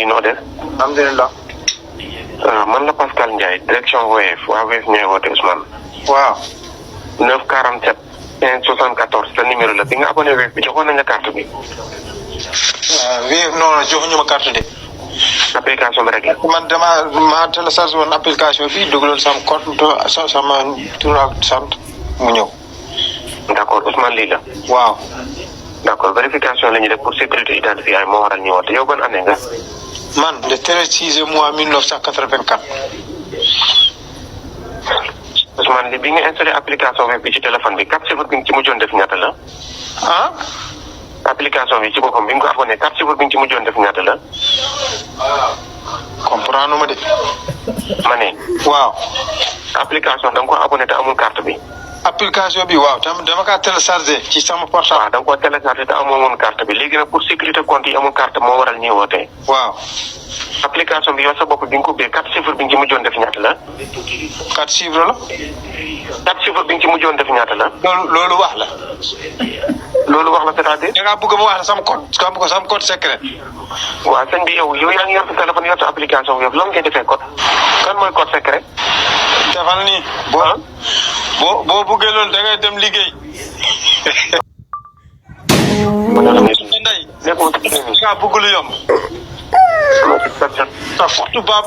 yi noo def. alhamdulilah. man la Pascal Ndiaye direction WF waa WF ñooy woote Ousmane. waaw. 947 574 sa numéro la bi nga abonné WF bi joxoon nañ la carte bi. oui non joxuñu ma carte de. application bi rek la. man ma télécharge woon application bi dugaloon sama code sama tur ak sant mu ñëw. d'accord Ousmane lii la. waaw. d'accord vérification la ñuy def pour sécurité identifiée moo waral ñu woote yow ban année nga. man le 13 mois 1984. Ousmane li bi nga installé application web bi ci téléphone bi carte chiffre bi nga ci mujjoon def ñaata la. ah. application bi ci boppam bi nga ko abonné carte chiffre bi nga ci mujjoon def ñaata la. comprendre ma de. ma ne. waaw. application da nga ko abonné te amul carte bi. application bi waaw dama kaa téléchargé ci sama portable. waaw da nga ko téléchargé te amoo woon carte bi léegi nag pour sécurité compte yi amul carte moo waral ñuy woote. waaw. application bi yow sa bopp bi nga ko ubbee carte chiffre bi nga ci mujjoon def ñaata la. 4 chiffres la. carte chiffre bi nga ci mujjoon def ñaata la. loolu wax la. loolu wax la c'est-à-dire. da ngaa bëgg ma wax la sama code secret. waaw sëñ bi yow yaa ngi yor sa téléphone yor sa application yow lan ngay defee code. kan mooy code secret. defal nii. boo bëggee loolu da ngay dem liggéey. nekkul nga bëgg lu yomb. ta tubaab